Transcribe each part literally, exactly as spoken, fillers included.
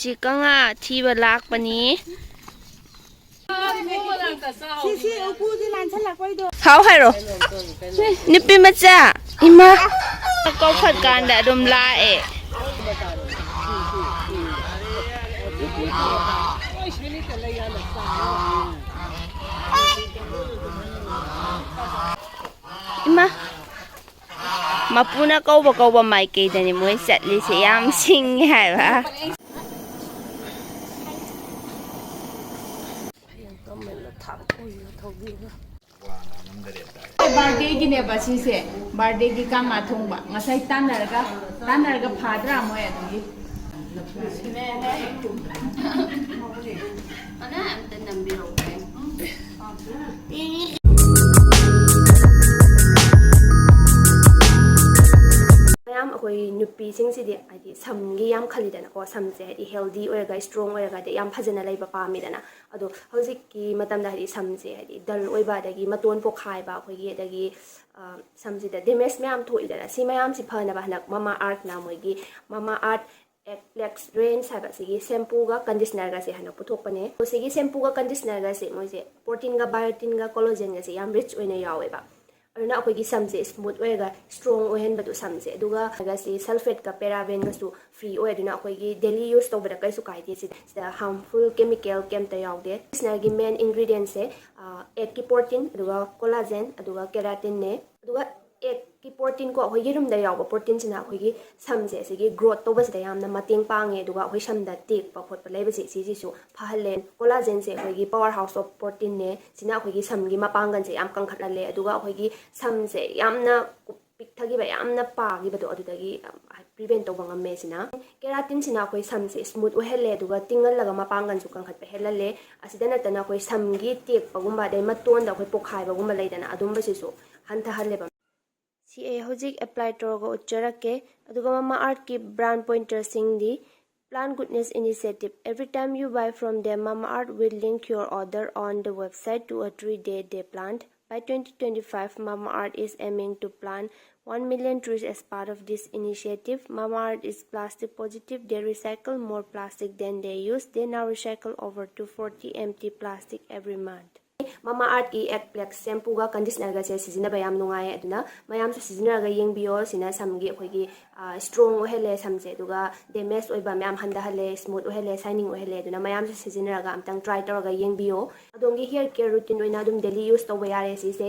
ꯁꯤ ꯀꯪꯂꯥ ꯊꯤꯕ ꯂꯥꯛꯄꯅꯤ꯫ ꯍꯥꯎ ꯍꯥꯏꯔꯣ꯫ ꯅꯨꯄꯤ ꯃꯆꯥ꯫ ꯏꯃꯥ꯫ ꯀꯧꯈꯠꯀꯥꯟꯗ ꯑꯗꯨꯝ ꯂꯥꯛꯑꯦ꯫ ꯏꯃꯥ꯫ ꯃꯄꯨꯅ ꯀꯧꯕ ꯀꯧꯕ ꯃꯥꯏꯀꯩꯗꯅꯤ ꯃꯣꯏ ꯆꯠꯂꯤꯁꯦ꯫ ꯌꯥꯝ ꯁꯤꯡꯉꯦ ꯍꯥꯏꯕ꯫ ꯕꯥꯔꯗꯦꯒꯤꯅꯦꯕ ꯁꯤꯁꯦ꯫ ꯕꯥꯔꯗꯦꯒꯤ ꯀꯪꯂꯥ ꯊꯣꯡꯕ꯫ ꯉꯁꯥꯏ ꯇꯥꯟꯅꯔꯒ, ꯇꯥꯟꯅꯔꯒ ꯐꯥꯗ꯭ꯔꯥ ꯃꯣꯏ ꯑꯗꯨꯒꯤ? ꯑꯅꯥ ꯑꯝꯇ ꯅꯝꯕꯤꯔꯛꯎ꯫ ꯃꯌꯥꯝ ꯑꯩꯈꯣꯏ ꯅꯨꯄꯤꯁꯤꯡꯁꯤꯗꯤ ꯍꯥꯏꯗꯤ ꯁꯝꯒꯤ ꯌꯥꯝ ꯈꯜꯂꯤꯗꯅꯀꯣ, ꯁꯝꯁꯦ ꯍꯥꯏꯗꯤ ꯍꯦꯜꯗꯤ ꯑꯣꯏꯔꯒ ꯏꯁꯇ꯭ꯔꯣꯡ ꯑꯣꯏꯔꯒ ꯍꯥꯏꯗꯤ ꯌꯥꯝ ꯐꯖꯅ ꯂꯩꯕ ꯄꯥꯝꯃꯤꯗꯅ꯫ ꯑꯗꯣ ꯍꯧꯖꯤꯛꯀꯤ ꯃꯇꯝꯗ ꯍꯥꯏꯗꯤ ꯁꯝꯁꯦ ꯍꯥꯏꯗꯤ ꯗꯜ ꯑꯣꯏꯕ, ꯑꯗꯒꯤ ꯃꯇꯣꯟ ꯄꯣꯛꯈꯥꯏꯕ, ꯑꯩꯈꯣꯏꯒꯤ ꯑꯗꯒꯤ ꯑ, ꯁꯝꯁꯤꯗ ꯗꯦꯃꯦꯖ ꯃꯌꯥꯝ ꯊꯣꯛꯏꯗꯅ, ꯁꯤ ꯃꯌꯥꯝꯁꯤ ꯐꯅꯕ ꯍꯟꯗꯛ ꯃꯃꯥ ꯑꯥꯔꯠꯅ ꯃꯣꯏꯒꯤ ꯃꯃꯥ ꯑꯥꯔꯠ ꯑꯦꯛ ꯄ꯭ꯂꯦꯛꯁ ꯔꯦꯟꯖ ꯍꯥꯏꯕ ꯁꯤꯒꯤ ꯁꯦꯝꯄꯨꯒ ꯀꯟꯗꯤꯁꯅꯔꯒꯁꯦ ꯍꯟꯗꯛ ꯄꯨꯊꯣꯛꯄꯅꯦ꯫ ꯑꯗꯣ ꯁꯤꯒꯤ ꯁꯦꯝꯄꯨꯒ ꯀꯟꯗꯤꯁꯅꯔꯒꯁꯦ ꯃꯣꯏꯁꯦ ꯄ꯭ꯔꯣꯇꯤꯟꯒ ꯕꯥꯏꯑꯣꯇꯤꯟꯒ ꯀꯣꯂꯣꯖꯦꯟꯒꯁꯦ ꯌꯥꯝ ꯔꯤꯆ ꯑꯣꯏꯅ ꯌꯥꯎꯋꯦꯕ꯫ ꯑꯗꯨꯅ ꯑꯩꯈꯣꯏꯒꯤ ꯁꯝꯁꯦ ꯁ꯭ꯃꯨꯠ ꯑꯣꯏꯔꯒ ꯏꯁꯇ꯭ꯔꯣꯡ ꯑꯣꯏꯍꯟꯕꯗꯣ ꯁꯝꯁꯦ꯫ ꯑꯗꯨꯒ ꯁꯤ ꯁꯜꯐꯦꯠꯀ ꯄꯦꯔꯥꯕꯦꯟꯒꯁꯨ ꯐ꯭ꯔꯤ ꯑꯣꯏ꯫ ꯑꯗꯨꯅ ꯑꯩꯈꯣꯏꯒꯤ ꯗꯦꯂꯤ ꯌꯨꯁ ꯇꯧꯕꯗ ꯀꯩꯁꯨ ꯀꯥꯏꯗꯦ꯫ ꯁꯤ-, ꯁꯤꯗ ꯍꯥꯔꯝꯐꯨꯜ ꯀꯦꯃꯤꯀꯦꯜ ꯀꯩꯝꯇ ꯌꯥꯎꯗꯦ꯫ ꯀꯟꯗꯤꯁꯅꯔꯒꯤ ꯃꯦꯟ ꯏꯟꯒ꯭ꯔꯤꯗꯤꯌꯦꯟꯁꯦ, ꯑ, ꯑꯦꯛꯀꯤ ꯄ꯭ꯔꯣꯇꯤꯟ, ꯑꯗꯨꯒ ꯀꯣꯂꯥꯖꯦꯟ, ꯑꯗꯨꯒ ꯀꯦꯔꯥꯇꯤꯟꯅꯦ꯫ ꯑꯗꯨꯒ ꯑꯦꯛꯀꯤ ꯄ꯭ꯔꯣꯇꯤꯟ ꯀꯣ, ꯑꯩꯈꯣꯏ ꯌꯦꯔꯨꯝꯗ ꯌꯥꯎꯕ ꯄ꯭ꯔꯣꯇꯤꯟꯁꯤꯅ ꯑꯩꯈꯣꯏꯒꯤ ꯁꯝꯁꯦ ꯑꯁꯤꯒꯤ ꯒ꯭ꯔꯣꯠ ꯇꯧꯕꯁꯤꯗ ꯌꯥꯝꯅ ꯃꯇꯦꯡ ꯄꯥꯡꯉꯦ꯫ ꯑꯗꯨꯒ ꯑꯩꯈꯣꯏ ꯁꯝꯗ ꯇꯦꯛꯄ ꯈꯣꯠꯄ ꯂꯩꯕꯁꯦ ꯁꯤꯁꯤꯁꯨ ꯐꯍꯜꯂꯦ꯫ ꯀꯣꯂꯥꯖꯦꯟꯁꯦ ꯑꯩꯈꯣꯏꯒꯤ power house of proteinꯅꯦ꯫ ꯁꯤꯅ ꯑꯩꯈꯣꯏꯒꯤ ꯁꯝꯒꯤ ꯃꯄꯥꯡꯒꯜꯁꯦ ꯌꯥꯝ ꯀꯟꯈꯠꯍꯜꯂꯦ꯫ ꯑꯗꯨꯒ ꯑꯩꯈꯣꯏꯒꯤ ꯁꯝꯁꯦ ꯌꯥꯝꯅ ꯄꯤꯛꯊꯈꯤꯕ, ꯌꯥꯝꯅ ꯄꯥꯈꯤꯕꯗꯣ ꯑꯗꯨꯗꯒꯤ ꯄ꯭ꯔꯤꯚꯦꯟ ꯇꯧꯕ ꯉꯝꯃꯦ ꯁꯤꯅ꯫ ꯀꯦꯔꯥꯇꯤꯟꯁꯤꯅ ꯑꯩꯈꯣꯏ ꯁꯝꯁꯦ ꯁ꯭ꯃꯨꯠ ꯑꯣꯏꯍꯜꯂꯦ, ꯑꯗꯨꯒ ꯇꯤꯡꯍꯜꯂꯒ ꯃꯄꯥꯡꯒꯜꯁꯨ ꯀꯟꯈꯠꯄ ꯍꯦꯜꯍꯜꯂꯦ꯫ ꯑꯁꯤꯗ ꯅꯠꯇꯅ ꯑꯩꯈꯣꯏ ꯁꯝꯒꯤ ꯇꯦꯛꯄꯒꯨꯝꯕ, ꯑꯗꯩ ꯃꯇꯣꯟꯗ ꯑꯩꯈꯣꯏ ꯄꯣꯛꯈꯥꯏꯕꯒꯨꯝꯕ ꯂꯩꯗꯅ, ꯑꯗꯨꯝꯕꯁꯤꯁꯨ ꯍꯟꯊꯍꯜꯂꯦꯕ꯫ ꯁꯤ ꯑꯩ ꯍꯧꯖꯤꯛ ꯑꯦꯄ꯭ꯂꯥꯏ ꯇꯧꯔꯒ ꯎꯠꯆꯔꯛꯀꯦ꯫ ꯑꯗꯨꯒ ꯃꯃꯥ ꯑꯥꯔꯠꯀꯤ brand ꯄꯣꯏꯟꯇꯔꯁꯤꯡꯗꯤ: Plant Goodness Initiative. Every time you buy from them, Mama Earth will link your order on the website to a tree day they plant. By twenty twenty-five, Mama Earth is aiming to plant one million trees as part of this initiative. Mamaearth is plastic positive. They recycle more plastic than they use. They now recycle over two forty empty plastic every month. Mamaearthꯀꯤ ꯑꯦꯛ ꯄ꯭ꯂꯦꯛꯁ ꯁꯦꯝꯄꯨꯒ ꯀꯟꯗꯤꯁꯅꯔꯒꯁꯦ ꯁꯤꯖꯤꯟꯅꯕ ꯌꯥꯝ ꯅꯨꯡꯉꯥꯏꯌꯦ꯫ ꯑꯗꯨꯅ ꯃꯌꯥꯝꯁꯨ ꯁꯤꯖꯤꯟꯅꯔꯒ ꯌꯦꯡꯕꯤꯌꯣ꯫ ꯁꯤꯅ ꯁꯝꯒꯤ ꯑꯩꯈꯣꯏꯒꯤ, ꯑ, ꯁ꯭ꯇ꯭ꯔꯣꯡ ꯑꯣꯏꯍꯜꯂꯦ ꯁꯝꯁꯦ, ꯑꯗꯨꯒ ꯗꯦꯃꯦꯖ ꯑꯣꯏꯕ ꯃꯌꯥꯝ ꯍꯟꯊꯍꯜꯂꯦ, ꯁ꯭ꯃꯨꯠ ꯑꯣꯏꯍꯜꯂꯦ, ꯁꯥꯏꯅꯤꯡ ꯑꯣꯏꯍꯜꯂꯦ꯫ ꯑꯗꯨꯅ ꯃꯌꯥꯝꯁꯨ ꯁꯤꯖꯤꯟꯅꯔꯒ ꯑꯝꯇꯪ ꯇ꯭ꯔꯥꯏ ꯇꯧꯔꯒ ꯌꯦꯡꯕꯤꯌꯣ꯫ ꯑꯗꯣꯝꯒꯤ ꯍꯤꯌꯔ ꯀꯦꯌꯔ ꯔꯨꯇꯤꯟ ꯑꯣꯏꯅ ꯑꯗꯨꯝ ꯗꯦꯂꯤ ꯌꯨꯁ ꯇꯧꯕ ꯌꯥꯔꯦ ꯁꯤꯁꯦ꯫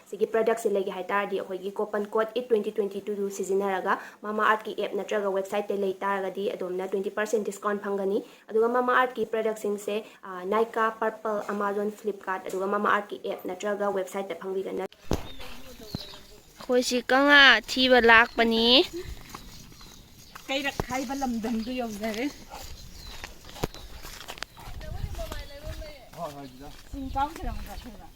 ꯁꯤꯒꯤ ꯄ꯭ꯔꯗꯛꯁꯦ ꯂꯩꯒꯦ ꯍꯥꯏ ꯇꯥꯔꯗꯤ ꯑꯩꯈꯣꯏꯒꯤ ꯀꯣꯄꯟ ꯀꯣꯗ ꯏꯠ ꯇ꯭ꯋꯦꯟꯇꯤ ꯇ꯭ꯋꯦꯟꯇꯤ ꯇꯨꯗꯨ ꯁꯤꯖꯤꯟꯅꯔꯒ ꯃꯃꯥ ꯑꯥꯔꯠꯀꯤ ꯑꯦꯞ ꯅꯠꯇ꯭ꯔꯒ ꯋꯦꯕꯁꯥꯏꯠꯇ ꯂꯩ ꯇꯥꯔꯒꯗꯤ ꯑꯗꯣꯝꯅ ꯇ꯭ꯋꯦꯟꯇꯤ ꯄꯥꯔꯁꯦꯟ ꯗꯤꯁꯀꯥꯎꯟ ꯐꯪꯒꯅꯤ꯫ ꯑꯗꯨꯒ ꯃꯃꯥ ꯑꯥꯔꯠꯀꯤ ꯄ꯭ꯔꯗꯛꯁꯤꯡꯁꯦ, ꯑ, ꯅꯥꯏꯀꯥ, ꯄꯔꯄꯜ, ꯑꯃꯥꯖꯣꯟ, ꯐ꯭ꯂꯤꯞꯀꯥꯔꯠ, ꯑꯗꯨꯒ ꯃꯃꯥ ꯑꯥꯔꯠꯀꯤ ꯑꯦꯞ ꯅꯠꯇ꯭ꯔꯒ ꯋꯦꯕꯁꯥꯏꯠꯇ ꯐꯪꯕꯤꯒꯅꯤ꯫ ꯑꯩꯈꯣꯏꯁꯤ ꯀꯪꯂꯥ ꯊꯤꯕ ꯂꯥꯛꯄꯅꯤ꯫ ꯀꯩꯔꯛ ꯍꯥꯏꯕ ꯂꯝꯗꯝꯗꯨ ꯌꯧꯖꯔꯦ꯫ ꯆꯤꯡ ꯀꯥꯎꯁꯤꯔ ꯑꯃꯨꯛ ꯆꯠꯁꯤꯔ?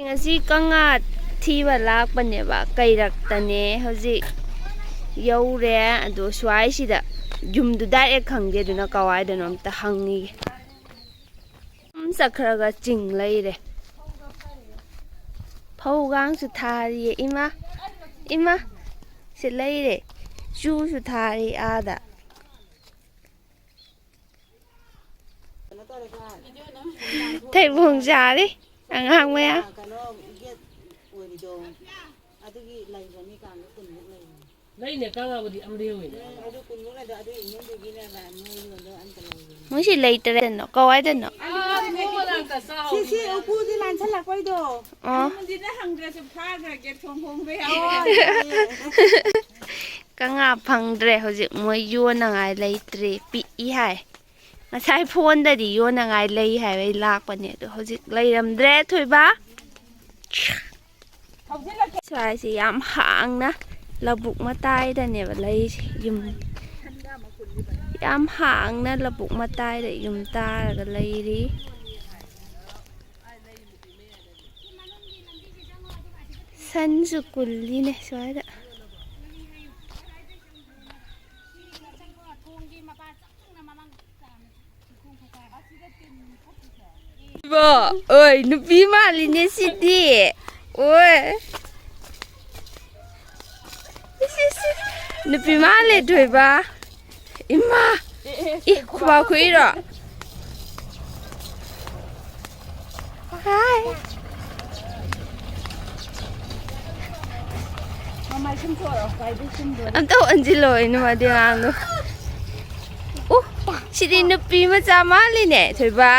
ꯉꯁꯤ ꯀꯪꯂꯥ ꯊꯤꯕ ꯂꯥꯛꯄꯅꯦꯕ, ꯀꯩꯔꯛꯇꯅꯦ꯫ ꯍꯧꯖꯤꯛ ꯌꯧꯔꯦ꯫ ꯑꯗꯣ ꯁ꯭ꯋꯥꯏꯁꯤꯗ ꯌꯨꯝꯗꯨ ꯗꯥꯏꯔꯦꯛ ꯈꯪꯗꯦ, ꯑꯗꯨꯅ ꯀꯋꯥꯏꯗꯅꯣ ꯑꯝꯇ ꯍꯪꯉꯤꯒꯦ꯫ ꯁꯨꯝ ꯆꯠꯈ꯭ꯔꯒ ꯆꯤꯡ ꯂꯩꯔꯦ꯫ ꯐꯧꯒꯥꯡꯁꯨ ꯊꯥꯔꯤꯌꯦ꯫ ꯏꯃꯥ, ꯏꯃꯥ, ꯁꯤ ꯂꯩꯔꯦ꯫ ꯆꯨꯁꯨ ꯊꯥꯔꯤ ꯑꯥꯗ꯫ ꯊꯩꯕꯣꯡ ꯆꯥꯔꯤ ꯑꯉꯥꯡ ꯃꯌꯥꯝ꯫ ꯂꯩꯅꯦ, ꯀꯪꯂꯥꯕꯨꯗꯤ ꯑꯃꯗꯤ ꯌꯧꯋꯤꯅꯦ꯫ ꯃꯣꯏꯁꯤ ꯂꯩꯇ꯭ꯔꯦꯗꯅꯣ, ꯀꯋꯥꯏꯗꯅꯣ? ꯁꯤ, ꯁꯤ ꯎꯀꯨꯁꯤ ꯂꯥꯟꯁꯜꯂꯛꯄꯩꯗꯣ꯫ ꯑꯣ꯫ ꯃꯟꯗꯤꯔꯗ ꯍꯪꯗ꯭ꯔꯁꯨ ꯐꯥꯈ꯭ꯔꯒꯦ, ꯊꯣꯡ ꯍꯣꯡꯕ ꯌꯥꯏ꯫ ꯀꯪꯂꯥ ꯐꯪꯗ꯭ꯔꯦ ꯍꯧꯖꯤꯛ, ꯃꯣꯏ ꯌꯣꯟꯅꯉꯥꯏ ꯂꯩꯇ꯭ꯔꯦ, ꯄꯤꯛꯏ ꯍꯥꯏ꯫ ꯉꯁꯥꯏ ꯐꯣꯟꯗꯗꯤ ꯌꯣꯟꯅꯉꯥꯏ ꯂꯩ ꯍꯥꯏꯕꯩ ꯂꯥꯛꯄꯅꯦ, ꯑꯗꯣ ꯍꯧꯖꯤꯛ ꯂꯩꯔꯝꯗ꯭ꯔꯦ꯫ ꯊꯣꯏꯕ꯫ ꯁ꯭ꯋꯥꯏꯁꯤ ꯌꯥꯝ ꯍꯥꯡꯅ ꯂꯧꯕꯨꯛ ꯃꯇꯥꯏꯗꯅꯦꯕ ꯂꯩꯔꯤꯁꯦ꯫ ꯌꯨꯝ ꯌꯥꯝ ꯍꯥꯡꯅ ꯂꯧꯕꯨꯛ ꯃꯇꯥꯏꯗ ꯌꯨꯝ ꯇꯥꯔꯒ ꯂꯩꯔꯤ꯫ ꯁꯟꯁꯨ ꯀꯨꯜꯂꯤꯅꯦ ꯁ꯭ꯋꯥꯏꯗ꯫ ꯏꯕꯣ, ꯑꯣꯏ, ꯅꯨꯄꯤ ꯃꯥꯜꯂꯤꯅꯦ ꯁꯤꯗꯤ꯫ ꯑꯣꯏ꯫ ꯅꯨꯄꯤ ꯃꯥꯜꯂꯦ ꯊꯣꯏꯕ꯫ ꯏꯃꯥ! ꯏ, ꯈꯨꯕꯥꯛ ꯈꯨꯏꯔꯣ? ꯍꯥꯏ꯫ ꯑꯝꯇ ꯑꯣꯟꯁꯤꯜꯂꯣ, ꯏꯅꯨ ꯃꯗꯤ ꯑꯉꯥꯡꯗꯣ꯫ ꯎ, ꯁꯤꯗꯤ ꯅꯨꯄꯤ ꯃꯆꯥ ꯃꯥꯜꯂꯤꯅꯦ, ꯊꯣꯏꯕ꯫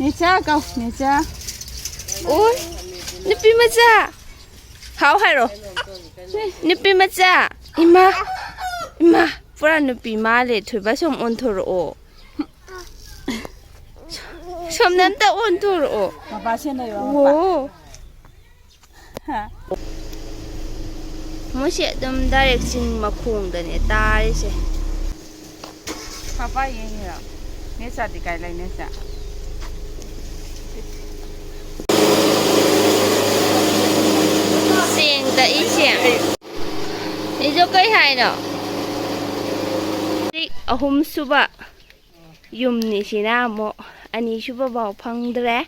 ꯅꯦꯆꯥ ꯀꯧ, ꯅꯦꯆꯥ꯫ ꯎ, ꯅꯨꯄꯤ ꯃꯆꯥ꯫ ꯍꯥꯎ ꯍꯥꯏꯔꯣ꯫ ꯅꯨꯄꯤ ꯃꯆꯥ꯫ ꯏꯃꯥ, ꯏꯃꯥ, ꯄꯨꯔꯥ ꯅꯨꯄꯤ ꯃꯥꯜꯂꯦ꯫ ꯊꯣꯏꯕ, ꯁꯨꯝ ꯑꯣꯟꯊꯣꯔꯛꯑꯣ꯫ ꯁꯣꯝꯗ ꯑꯝꯇ ꯑꯣꯟꯊꯣꯔꯛꯑꯣ꯫ ꯃꯄꯥ ꯁꯦꯟꯅꯩꯕ, ꯃꯄꯥ꯫ ꯑꯣ꯫ ꯍꯥ꯫ ꯃꯣꯏꯁꯦ ꯑꯗꯨꯝ ꯗꯥꯏꯔꯦꯛ ꯆꯤꯡ ꯃꯈꯣꯡꯗꯅꯦ ꯇꯥꯔꯤꯁꯦ꯫ ꯃꯄꯥ ꯌꯦꯡꯉꯤꯔꯣ? ꯅꯦꯆꯥꯗꯤ ꯀꯥꯏ ꯂꯩ, ꯅꯦꯆꯥ? ꯆꯦꯡ ꯇꯛꯏ, ꯆꯦꯡ꯫ ꯁꯤꯁꯨ ꯀꯩ ꯍꯥꯏꯅꯣ? ꯍꯧꯖꯤꯛ ꯑꯍꯨꯝꯁꯨꯕ ꯌꯨꯝꯅꯤ ꯁꯤꯅ ꯑꯃꯨꯛ, ꯑꯅꯤꯁꯨꯕ ꯐꯥꯎ ꯐꯪꯗ꯭ꯔꯦ꯫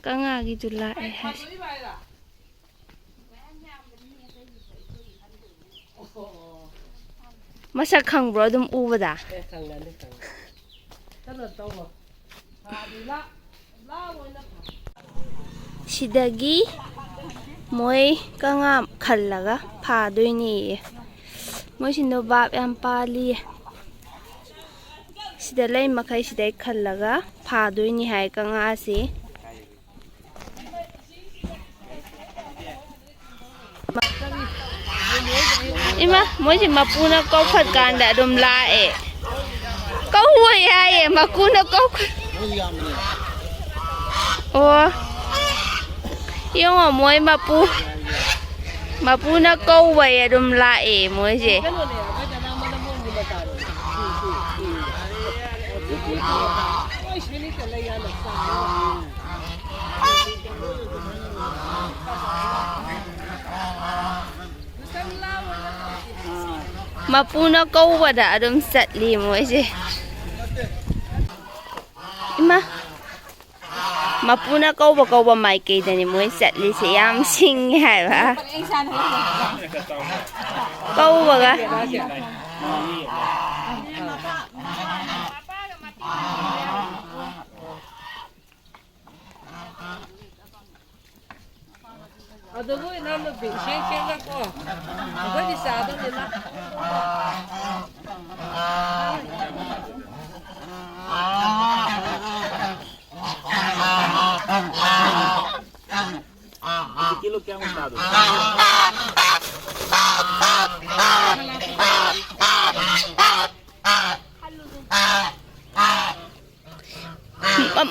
ꯀꯪꯂꯥꯒꯤꯗꯨ ꯂꯥꯛꯑꯦ ꯍꯥꯏ꯫ ꯃꯁꯛ ꯈꯪꯕ꯭ꯔꯣ ꯑꯗꯨꯝ ꯎꯕꯗ? ꯑꯦ, ꯈꯪꯒꯅꯤ, ꯈꯪꯒꯅꯤ꯫ ꯀꯩꯅꯣ ꯇꯧꯕ꯫ ꯐꯥꯗꯤ ꯂꯥ-, ꯂꯥ ꯑꯣꯏꯅ ꯐꯥ-, ꯁꯤꯗꯒꯤ ꯃꯣꯏ ꯀꯪꯂꯥ ꯈꯜꯂꯒ ꯐꯥꯗꯣꯏꯅꯦꯌꯦ꯫ ꯃꯣꯏꯁꯤ ꯅꯣꯕꯥꯞ ꯌꯥꯝ ꯄꯥꯜꯂꯤꯌꯦ꯫ ꯁꯤꯗ ꯂꯩ ꯃꯈꯩ ꯁꯤꯗꯩ ꯈꯜꯂꯒ ꯐꯥꯗꯣꯏꯅꯤ ꯍꯥꯏ ꯀꯪꯂꯥꯁꯤ꯫ ꯏꯃꯥ, ꯃꯣꯏꯁꯤ ꯃꯄꯨꯅ ꯀꯧꯈꯠꯀꯥꯟꯗ ꯑꯗꯨꯝ ꯂꯥꯛꯑꯦ꯫ ꯀꯧꯋꯣ ꯍꯥꯏꯌꯦ, ꯃꯄꯨꯅ ꯀꯧꯈꯠ-, ꯑꯣ꯫ ꯌꯦꯡꯉꯣ, ꯃꯣꯏ ꯃꯄꯨ, ꯃꯄꯨꯅ ꯀꯧꯕꯩ ꯑꯗꯨꯝ ꯂꯥꯛꯑꯦ ꯃꯣꯏꯁꯦ꯫ ꯃꯄꯨꯅ ꯀꯧꯕꯗ ꯑꯗꯨꯝ ꯆꯠꯂꯤ ꯃꯣꯏꯁꯦ꯫ ꯏꯃꯥ꯫ ꯃꯄꯨꯅ ꯀꯧꯕ ꯀꯧꯕ ꯃꯥꯏꯀꯩꯗꯅꯤ ꯃꯣꯏ ꯆꯠꯂꯤꯁꯦ꯫ ꯌꯥꯝ ꯁꯤꯡꯉꯦ ꯍꯥꯏꯕ꯫ ꯀꯧꯕꯒ꯫ ꯑꯗꯨꯕꯨ ꯏꯅꯥꯎꯅꯨꯄꯤ ꯏꯁꯦꯡ ꯁꯦꯡꯅꯀꯣ꯫ ꯑꯩꯈꯣꯏꯗꯤ ꯆꯥꯗꯧꯅꯤꯅ꯫ ꯀꯤꯂꯣ ꯀꯌꯥꯃꯨꯛ ꯇꯥꯗꯣꯏꯅꯣ?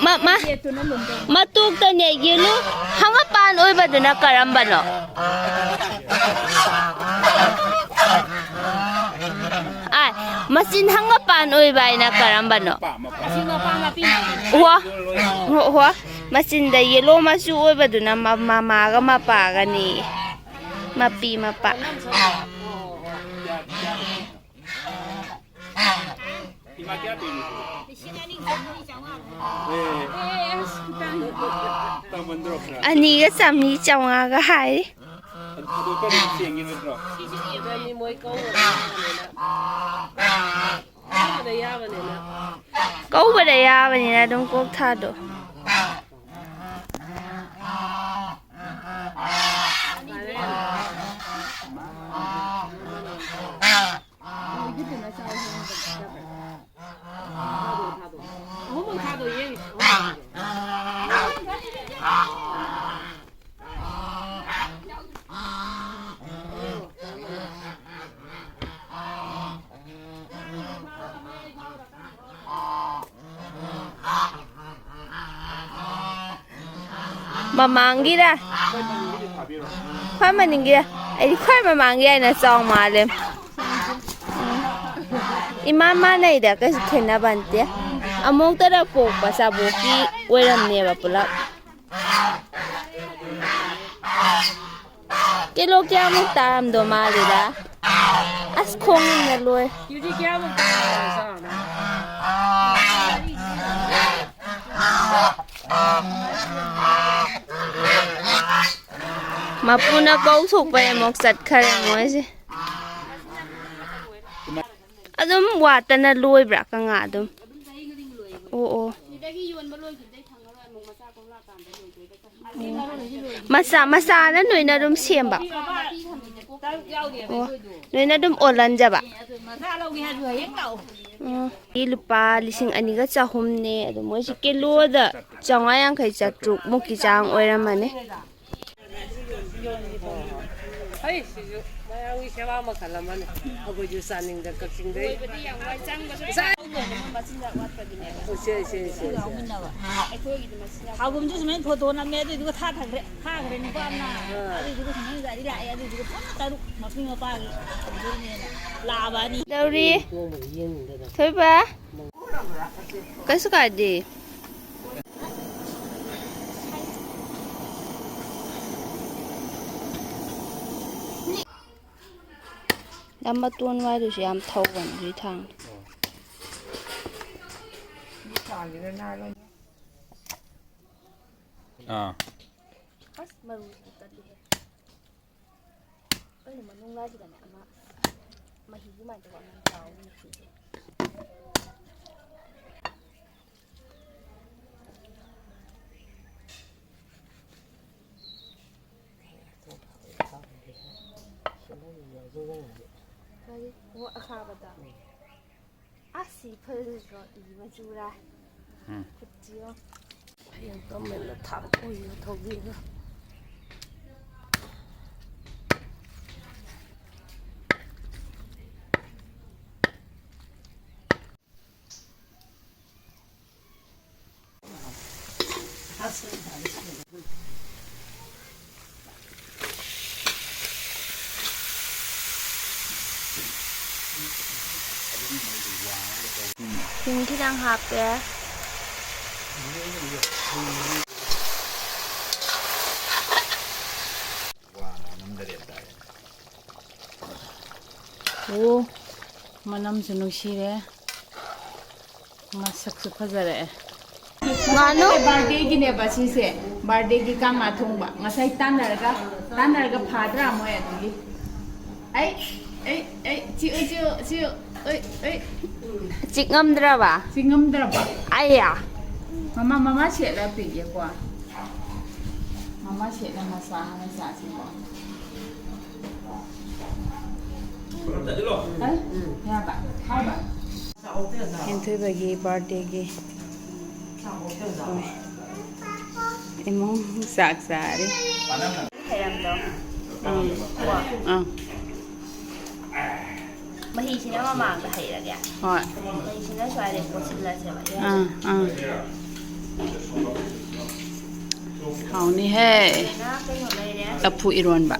ꯃ-, ꯃ-, ꯃ-, ꯃꯇꯣꯛꯇꯅꯦ ꯌꯦꯜꯂꯨ꯫ ꯍꯪꯒꯄꯥꯟ ꯑꯣꯏꯕꯗꯨꯅ ꯀꯔꯝꯕꯅꯣ? ꯑꯥꯏ, ꯃꯆꯤꯟ ꯍꯪꯒꯄꯥꯟ ꯑꯣꯏꯕ ꯍꯥꯏꯅ ꯀꯔꯝꯕꯅꯣ? ꯋꯥ, ꯋꯥ, ꯋꯥ꯫ ꯃꯆꯤꯟꯗ ꯌꯦꯜꯂꯣ ꯃꯆꯨ ꯑꯣꯏꯕꯗꯨꯅ ꯃ-, ꯃꯃꯥꯒ ꯃꯄꯥꯒꯅꯤ꯫ ꯃꯄꯤ ꯃꯄꯥ꯫ ꯏꯃꯥ ꯀꯌꯥ ꯄꯤꯔꯤꯅꯣ? ꯂꯤꯁꯤꯡ ꯑꯅꯤ ꯆꯥꯝꯃꯔꯤ ꯆꯥꯝꯃꯉꯥ꯫ ꯑꯦ, ꯑꯦ, ꯑꯁ, ꯈꯤꯇꯪ꯫ ꯇꯥꯃꯟꯗ꯭ꯔꯣ ꯈꯔ? ꯑꯅꯤꯒ ꯆꯥꯝꯃꯔꯤ ꯆꯥꯝꯃꯉꯥꯒ ꯍꯥꯏꯔꯤ꯫ ꯑꯗꯨ ꯊꯥꯗꯣꯛꯇ꯭ꯔꯗꯤ ꯆꯦꯡꯒꯤ ꯅꯠꯇ꯭ꯔꯣ? ꯁꯤꯁꯨ ꯌꯦꯡꯉꯣ꯫ ꯃꯤ ꯃꯣꯏ ꯀꯧꯕꯗ ꯌꯥꯕꯅꯤꯅ꯫ ꯀꯧꯕꯗ ꯌꯥꯕꯅꯤꯅ꯫ ꯀꯧꯕꯗ ꯌꯥꯕꯅꯤꯅ ꯑꯗꯨꯝ ꯀꯣꯛ ꯊꯥꯗꯣꯛ꯫ ꯃꯃꯥꯡꯒꯤꯔ? ꯈ꯭ꯋꯥꯏ ꯃꯅꯤꯡꯒꯤꯔ? ꯑꯩꯗꯤ ꯈ꯭ꯋꯥꯏ ꯃꯃꯥꯡꯒꯤ ꯍꯥꯏꯅ ꯆꯥꯎ ꯃꯥꯜꯂꯦ꯫ ꯎꯝ꯫ ꯏꯃꯥꯟ ꯃꯥꯟꯅꯩꯗ, ꯀꯩꯁꯨ ꯈꯦꯠꯅꯕ ꯅꯠꯇꯦ꯫ ꯑꯃꯣꯛꯇꯗ ꯄꯣꯛꯄ ꯆꯥꯕꯣꯛꯀꯤ ꯑꯣꯏꯔꯝꯅꯦꯕ ꯄꯨꯂꯞ꯫ ꯀꯤꯂꯣ ꯀꯌꯥꯃꯨꯛ ꯇꯥꯔꯝꯗꯣ ꯃꯥꯜꯂꯤꯗ? ꯑꯁ, ꯈꯣꯡꯅ ꯂꯣꯏ꯫ ꯀꯦꯖꯤ ꯀꯌꯥꯃꯨꯛ ꯇꯥꯔꯝꯗꯣ ꯆꯥꯎꯔ? ꯃꯄꯨꯅ ꯀꯧ ꯊꯣꯛꯄꯩ ꯑꯃꯨꯛ ꯆꯠꯈꯔꯦ ꯃꯣꯏꯁꯦ꯫ ꯑꯗꯨꯝ ꯋꯥꯠꯇꯅ ꯂꯣꯏꯕ꯭ꯔꯥ ꯀꯪꯉꯥ ꯑꯗꯨꯝ? ꯑꯣ, ꯑꯣ꯫ ꯃꯆꯥ, ꯃꯆꯥꯅ ꯅꯣꯏꯅ ꯑꯗꯨꯝ ꯁꯦꯝꯕ? ꯑꯣ, ꯅꯣꯏꯅ ꯑꯗꯨꯝ ꯑꯣꯜꯍꯟꯖꯕ? ꯎꯝ꯫ ꯁꯤ ꯂꯨꯄꯥ ꯂꯤꯁꯤꯡ ꯑꯅꯤꯒ ꯆꯍꯨꯝꯅꯦ꯫ ꯑꯗꯣ ꯃꯣꯏꯁꯤ ꯀꯤꯂꯣꯗ ꯆꯥꯝꯃꯉꯥ ꯌꯥꯡꯈꯩ, ꯆꯥꯇ꯭ꯔꯨꯛ ꯃꯨꯛꯀꯤ ꯆꯥꯡ ꯑꯣꯏꯔꯝꯃꯅꯤ꯫ ꯍꯩ, ꯁꯤꯁꯨ ꯃꯌꯥꯝꯒꯤ ꯁꯦꯕꯥ ꯃꯈꯜ ꯑꯃꯅꯤ꯫ ꯑꯩꯈꯣꯏꯁꯨ ꯆꯥꯅꯤꯡꯗ ꯀꯛꯆꯤꯡꯗꯩ꯫ ꯁꯦ, ꯁꯦ, ꯁꯦ, ꯁꯦ꯫ ꯍꯥꯎꯒꯨꯝꯁꯨ ꯁꯨꯃꯥꯏꯅ ꯐꯣꯇꯣ ꯅꯝꯃꯦ, ꯑꯗꯨꯏꯗꯨꯒ ꯊꯥ ꯊꯝꯈ꯭ꯔꯦ, ꯊꯥꯈ꯭ꯔꯦ ꯅꯨꯄꯥ ꯑꯃꯅ꯫ ꯑꯥ꯫ ꯑꯗꯨꯏꯗꯨꯒ ꯁꯨꯃꯥꯏꯅ ꯒꯥꯔꯤ ꯂꯥꯛꯑꯦ, ꯑꯗꯨꯏꯗꯨꯒ ꯄꯨꯡ ꯇꯔꯨꯛ ꯃꯄꯤ ꯃꯄꯥꯒꯤ ꯇꯧꯗꯣꯏꯅꯦꯅ ꯂꯥꯛꯑꯕꯅꯤ꯫ ꯗꯧꯔꯤ꯫ ꯊꯣꯏꯕ꯫ ꯀꯩꯁꯨ ꯀꯥꯏꯗꯦ꯫ ꯌꯥꯝ ꯃꯇꯣꯟ ꯋꯥꯏꯗꯨꯁꯨ ꯌꯥꯝ ꯊꯧꯕꯅꯤ ꯑꯗꯨꯏ ꯊꯥꯡꯗꯣ꯫ ꯑꯥ꯫ ꯑꯁ, ꯃꯔꯨꯁꯤꯗꯤ ꯀꯜꯂꯤꯍꯦ꯫ ꯀꯩꯅꯣ ꯃꯅꯨꯡ ꯂꯥꯏꯁꯤꯗꯅꯦ ꯑꯃ ꯃꯍꯤ ꯑꯗꯨꯃꯥꯏꯅ ꯇꯧꯕ ꯑꯃ ꯌꯥꯎꯔꯤ꯫ ꯀꯔꯤ? ꯑꯣ, ꯑꯈꯥꯕꯗ꯫ ꯑꯁ, ꯁꯤ ꯐꯖꯗ꯭ꯔꯣ? ꯏ ꯃꯆꯨꯔꯥ꯫ ꯎꯝ꯫ ꯈꯨꯠꯁꯤꯌꯣ꯫ ꯍꯌꯦꯡ ꯀꯃꯦꯟꯗ ꯊꯥꯛ ꯑꯣꯏꯅ ꯊꯧꯕꯤꯔꯣ꯫ ꯁꯤꯡ ꯈꯤꯇꯪ ꯍꯥꯞꯄꯦ꯫ ꯑꯣ, ꯃꯅꯝꯁꯨ ꯅꯨꯡꯁꯤꯔꯦ, ꯃꯁꯛꯁꯨ ꯐꯖꯔꯛꯑꯦ꯫ ꯉꯥꯅꯨ꯫ ꯕꯥꯔꯗꯦꯒꯤꯅꯦꯕ ꯁꯤꯁꯦ꯫ ꯕꯥꯔꯗꯦꯒꯤ ꯀꯥꯡꯉꯥ ꯊꯣꯡꯕ꯫ ꯉꯁꯥꯏ ꯇꯥꯟꯅꯔꯒ, ꯇꯥꯟꯅꯔꯒ ꯐꯥꯗ꯭ꯔꯥ ꯃꯣꯏ ꯑꯗꯨꯒꯤ? ꯑꯩ, ꯑꯩ, ꯑꯩ, ꯆꯤꯛꯎ, ꯆꯤꯛꯎ, ꯆꯤꯛꯎ꯫ ꯑꯩ, ꯑꯩ꯫ ꯆꯤꯛ ꯉꯝꯗ꯭ꯔꯕ? ꯆꯤꯛ ꯉꯝꯗ꯭ꯔꯕ? ꯑꯩꯌꯥ꯫ ꯃꯃꯥ, ꯃꯃꯥ ꯁꯦꯠꯂ ꯄꯤꯒꯦꯀꯣ꯫ ꯃꯃꯥ ꯁꯦꯠꯂ ꯃꯆꯥ ꯍꯥꯟꯅ ꯆꯥꯁꯤꯀꯣ꯫ ꯍꯥ? ꯌꯥꯕ? ꯍꯥꯎꯕ? ꯍꯦꯟꯊꯣꯏꯕꯒꯤ ꯕꯥꯔꯗꯦꯒꯤ꯫ ꯍꯣꯏ꯫ ꯏꯃꯨꯡ ꯆꯥꯛ ꯆꯥꯔꯤ꯫ ꯍꯩꯔꯝꯗꯧ꯫ ꯑꯪ꯫ ꯑꯪ꯫ ꯃꯍꯤꯁꯤꯅ ꯃꯃꯥꯡꯗ ꯍꯩꯔꯒꯦ꯫ ꯍꯣꯏ꯫ ꯃꯍꯤꯁꯤꯅ ꯁ꯭ꯋꯥꯏꯗ ꯀꯣꯠꯁꯤꯜꯂꯁꯦꯕ꯫ ꯑꯪ, ꯑꯪ꯫ ꯍꯥꯎꯅꯤꯍꯦ꯫ ꯁꯤꯗꯅ ꯀꯩꯅꯣ ꯂꯩꯔꯦ꯫ ꯂꯐꯨ ꯏꯔꯣꯟꯕ꯫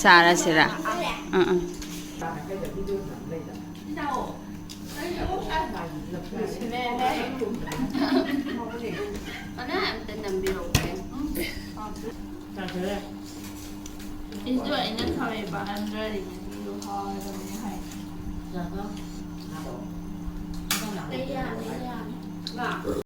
ꯆꯥꯔꯁꯤꯔꯥ? ꯑꯪ, ꯑꯪ꯫ ꯑꯅꯥ ꯑꯝꯇ ꯅꯝꯕꯤꯔꯛꯎꯅꯦ꯫ ꯏꯟꯖꯣꯏ ꯑꯩꯅ ꯈꯪꯉꯦꯕ, ꯑꯟꯗ꯭ꯔꯗꯤ ꯉꯁꯤꯗꯣ ꯍꯥꯎꯔꯗꯕꯅꯦ ꯍꯥꯏ꯫ ꯂꯩ ꯌꯥꯅꯤ, ꯌꯥꯅꯤ꯫ ꯃꯥ,